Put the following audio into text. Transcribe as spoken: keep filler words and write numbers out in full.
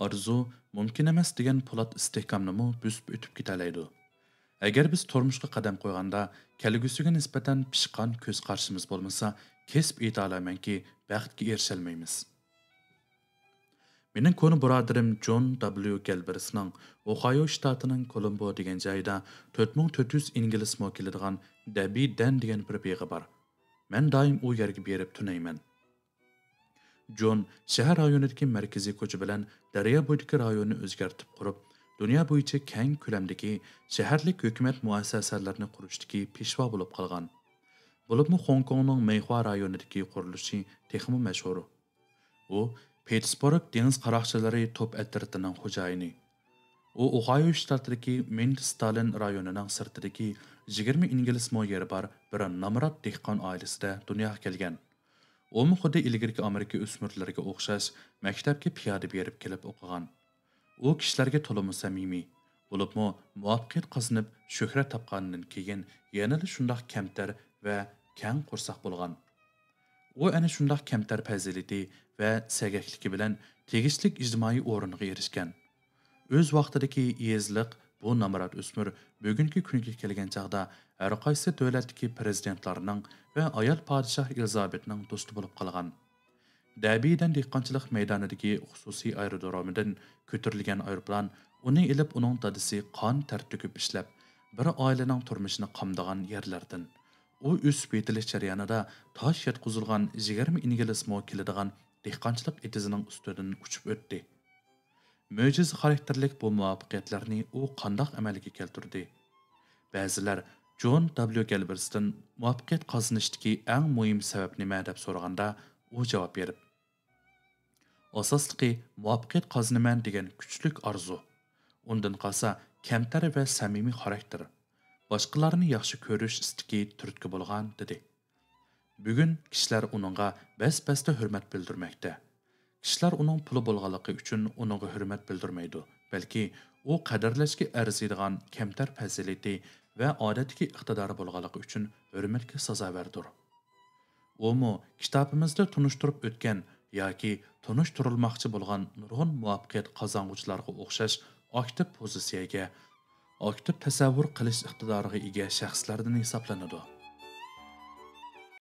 ئارزۇ مۇمكىن ئەمەس دېگەن پولات ئىستىھكامنىمۇ بۆسۈپ ئۆتۈپ كېتەلەيدۇ. ئەگەر بىز تۇرمۇشقا قەدەم قويغاندا، كەلگۈسىگە نىسبەتەن پىشقان كۆز قارىشىمىز بولمىسا، كېسىپ ئېيتالايمەنكى، بەختكە ئېرىشەلمەيمىز. مېنىڭ كونا بۇرادىرىم جون دابليۇ گەلبىرسنىڭ ئوھايو شتاتىنىڭ كولومبو دېگەن جايىدا تۆت مىڭ تۆت يۈز ئىنگلىز مو كېلىدىغان دەببى دەن دېگەن بىر بېغى بار. مەن دائىم ئۇ يەرگە بېرىپ تۈنەيمەن. جون شەھەر رايونىدىكى مەركىزىي كوچا بىلەن دەريا بويىدىكى رايوننى ئۆزگەرتىپ قۇرۇپ، دۇنيا بويىچە كەڭ كۆلەمدىكى شەھەرلىك ھۆكۈمەت مۇئەسسەسەلىرىنى قۇرۇشتىكى پېشۋا بولۇپ قالغان. بولۇپمۇ خوڭكوڭنىڭ مەيخۇا رايونىدىكى قۇرۇلۇشى تېخىمۇ مەشھۇر. ئۇ پېتسبۇرگ دېڭىز قاراقچىلىرى توپ ئەترىتىنىڭ خوجايىنى. ئۇ ئوھايو شتاتىدىكى مىنت ستالىن رايونىنىڭ سىرتىدىكى يىگىرمە ئىنگلىز مو يېرى بار بىر نامرات دېھقان ئائىلىسىدە دۇنياغا كەلگەن. ئۇمۇ خۇددى ئىلگىرىكى ئامېرىكا ئۆسمۈرلىرىگە ئوخشاش مەكتەپكە پىيادە بېرىپ كېلىپ ئوقۇغان. ئۇ كىشىلەرگە تولىمۇ سەمىمىي، بولۇپمۇ مۇۋەپپەقىيەت قازىنىپ شۆھرەت تاپقاندىن كېيىن يەنىلا شۇنداق كەمتەر ۋە كەڭ قورساق بولغان. ئۇ ئەنە شۇنداق كەمتەر پەزىلىتى ۋە سەگەكلىكى بىلەن تېگىشلىك ئىجتىمائىي ئورۇنغا ئېرىشكەن. ئۆز ۋاقتىدىكى ئېزىلىق بۇ نامرات ئۆسمۈر بۈگۈنكى كۈنگە كەلگەن چاغدا ھەرقايسى دۆلەتتىكى پىرېزىدېنتلارنىڭ ۋە ئايال پادىشاھ ئېلىزابېتنىڭ دوستى بولۇپ قالغان. دەبىدەن دېھقانچىلىق مەيدانىدىكى خۇسۇسىي ئايرودرومىدىن كۆتۈرۈلگەن ئايروپىلان ئۇنى ئېلىپ ئۇنىڭ دادىسى قان تەر تۆكۈپ ئىشلەپ، بىر ئائىلىنىڭ تۇرمۇشىنى قامدىغان يەرلەردىن. ئۇ ئۆسۈپ يېتىلىش جەريانىدا تاش ياتقۇزۇلغان يىگىرمە ئىنگلىز مو كېلىدىغان دېھقانچىلىق ئېتىزىنىڭ ئۈستىدىن ئۇچۇپ ئۆتتى. مۆجىزە خاراكتېرلىك بۇ مۇۋەپپەقىيەتلەرنى ئۇ قانداق ئەمەلگە كەلتۈردى؟ بەزىلەر جون دابليۇ گەلبىرستىن مۇۋەپپەقىيەت قازىنىشتىكى ئەڭ مۇھىم سەۋەب نېمە دەپ سورىغاندا، ئۇ جاۋاب بېرىپ، ئاساسلىقى مۇۋەپپەقىيەت قازىنىمەن دېگەن كۈچلۈك ئارزۇ، ئۇندىن قالسا كەمتەر ۋە سەمىمىي خاراكتېر، باشقىلارنى ياخشى كۆرۈش ئىستىكى تۈرتكە بولغان، دېدى. بۈگۈن كىشىلەر ئۇنىڭغا بەس-بەستە ھۆرمەت بىلدۈرمەكتە. كىشىلەر ئۇنىڭ پۇلى بولغانلىقى ئۈچۈن ئۇنىڭغا ھۆرمەت بىلدۈرمەيدۇ، بەلكى ئۇ قەدىرلەشكە ئەرزىيدىغان كەمتەر پەزىلىتى ۋە ئادەتتىكى ئىقتىدارى بولغانلىقى ئۈچۈن ھۆرمەتكە سازاۋەردۇر. ئۇمۇ كىتابىمىزدا تونۇشتۇرۇپ ئۆتكەن ياكى تونۇشتۇرۇلماقچى بولغان نۇرغۇن مۇۋەپپەقىيەت قازانغۇچىلارغا ئوخشاش ئاكتىپ پوزىتسىيەگە، ئاكتىپ تەسەۋۋۇر قىلىش ئىقتىدارىغا ئىگە شەخسلەردىن ھېسابلىنىدۇ.